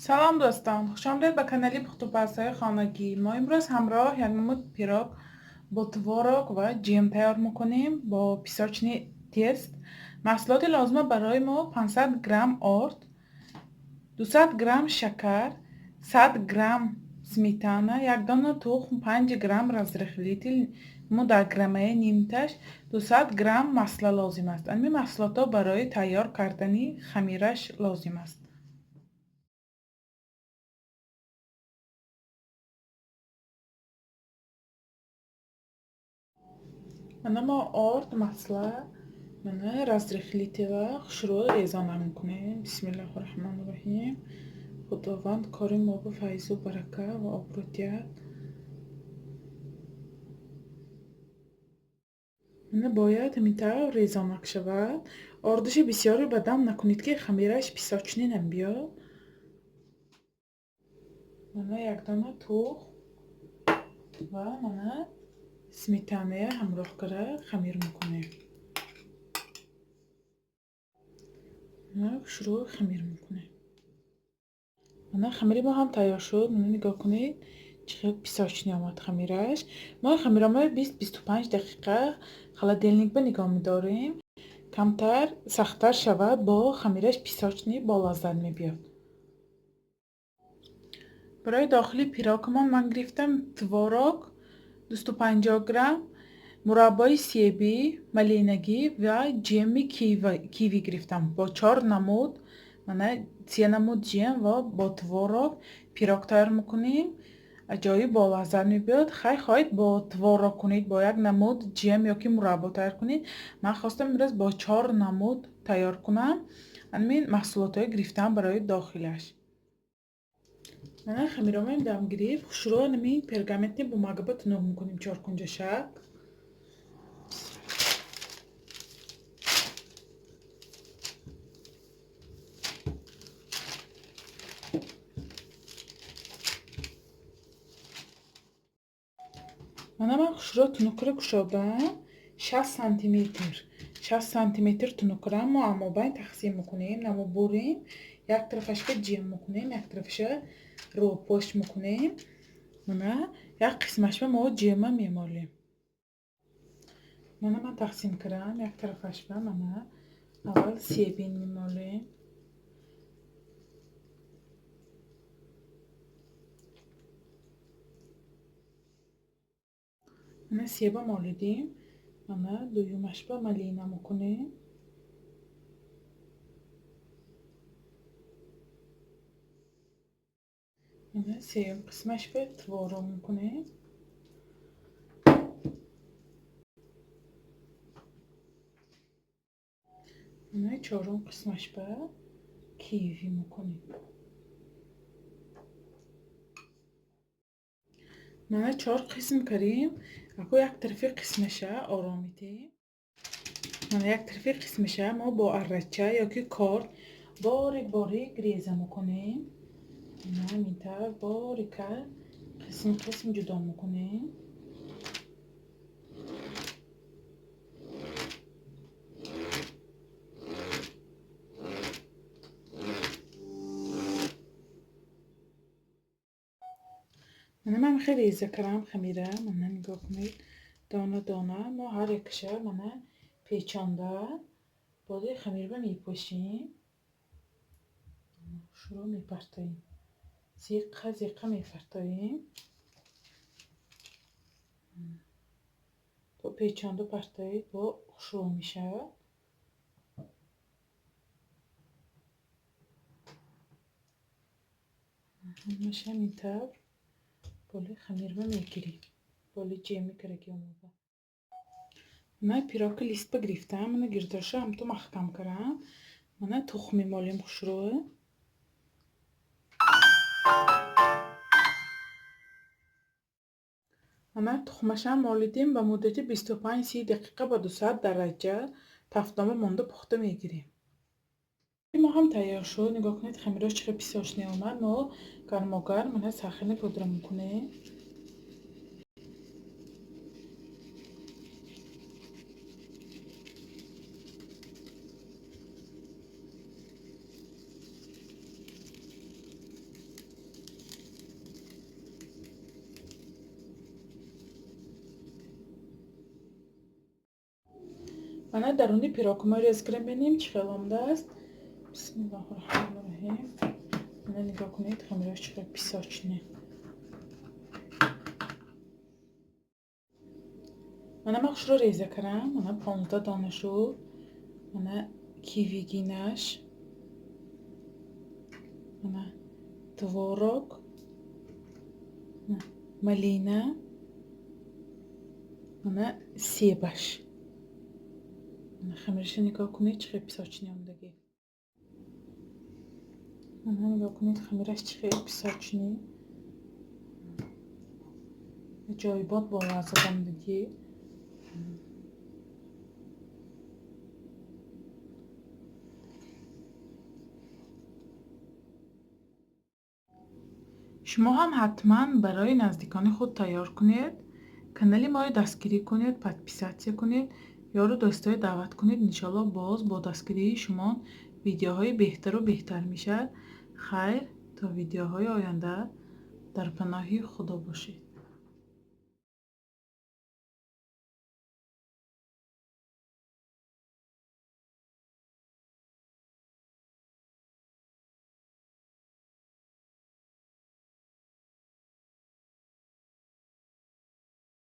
Салом дӯстон, хушомадед ба канали пухтупазҳои хонагӣ. Мо имрӯз ҳамроҳ як намуд пирог бо творог ва ҷем тайёр мекунем бо песочный тест. Маҳсулоти лозима барои мо 500 грамм орд, 200 грамм шакар, 100 грамм сметана, як дона тухм, 5 грамм разрыхлитель, мо дар граммаи нимташ 200 грамм масла лозим аст. Ами маҳсулотҳо барои тайёр кардани хамираш лозим аст. Мана мо орд, масла, мана разрыхлитель а хушрӯ резона мекунем. Бисмиллоҳи раҳмони раҳим. Худованд кори мо ба файзу барака ва обрӯ диҳад. Мана бояд ҳамин тавр резонак шавад. Ордаши бисёре ба дам накунед, ки хамираш песочный набиёд. Мана як дона тухм ва мана сметаная ҳамроҳ кара хамир мекунем. Мана хушрӯ хамир мекунем. Мана хамири мо ҳам тайёр шуд. Мана нигоҳ кунед, чӣ хел песочный омад хамираш. Мо хамираморо 20-25 дақиқа холодильник ба нигоҳ медорем. Камтар сахттар шавад, бо хамираш песочный болаззат мебиёд. Барои дохили пирогамон ман гирифтам творог 250 грамм, мураббои себӣ, малинагӣ ва ҷеми киви гирифтам. Бо 4 намуд, мана се намуд ҷем ва бо творог пирог тайёр мекунем. Аҷоиб болаззат мебиёд. Хай хоҳед бо творог кунед, бо як намуд ҷем ёки мураббо тайёр кунед. Ман хостам имрӯз бо 4 намуд тайёр кунам. Ҳамин маҳсулотҳое гирифтам барои дохилаш. Мана хамиромаем дам гирифт. Хушрӯ ҳамин пергаментни бумага тунук мекунем чоркунҷашак. Мана ман хушрӯ тунукро кушодам 60 сантиметр. 60 сантиметр тунукро мо амобайн тақсим мекунем, намо бурем, як тарафашро ҷем мекунем, як тарафаша рӯпош мекунем. Мана як қисмашро мо ҷема мемолем. Мана ман тақсим кардам, як тарафашро мана аввал себин мемолем. Мана себа молидим. Мана дуюмашба малина мекунем. Мана сеюм қисмашба творог мекунем. Мана чорум қисмашба киви мекунем. Мана 4 қисм кардем. Ако як тарафи қисмаша ором медиҳем. Мана як тарафи қисмаша мо бо аррача ёки корд борик борик реза мекунем. Мана ҳамин тавр борика қисм қисм ҷудо мекунем. Мана ман хеле реза кардам хамира. Мана нигоҳ кунед, дона дона мо ҳар якша мана печонда болои хамирба мепӯшем. Шурӯъ мепартоем. Зиқа зиқа мепартоем. То печонда партоед, бо хушрӯ мешавад. Ҳамаша ҳамин тавр болои хамирба мегирем. Болои ҷеми караги омода. Мана пироги листба гирифтам. Мана гирдоша ҳамту маҳкам кардам. Мана тухм мемолем хушрӯ. Мана тухмашам молидем ба муддати 25-30 дақиқа ба 200 дараҷа тафтома монда пухта мегирем. Мо ҳам тайёр шуд. Нигоҳ кунед, хамирош чӣ хел песочный омад. Мо гармогарм мана сахарни пудра мекунем. Мана даруни пирогмо рез кунем, бинем чӣ хел омадааст. Бисмиллоҳи раҳмони раҳим. Мана нигоҳ кунед, хамираш чӣ хел песочный. Мана ман хушро реза кардам. Мана 15 дона шуд. Мана кивигинаш, мана творог, малина, мана себаш. Мана хамираша нигоҳ кунед, чӣ хел песочный омадагӣ. Мана нигоҳ кунед, хамираш чӣ хел песочный, аҷоибот болаззат омадагӣ. Шумо ҳам ҳатман барои наздикони худ тайёр кунед. Канали моро дастгирӣ кунед, подписаться кунед, ёру дӯстое даъват кунед. Иншоалло, боз бо дастгирии шумо видеоҳои беҳтару беҳтар мешавад. Хайр, то видеоҳои оянда дар паноҳи Худо бошед.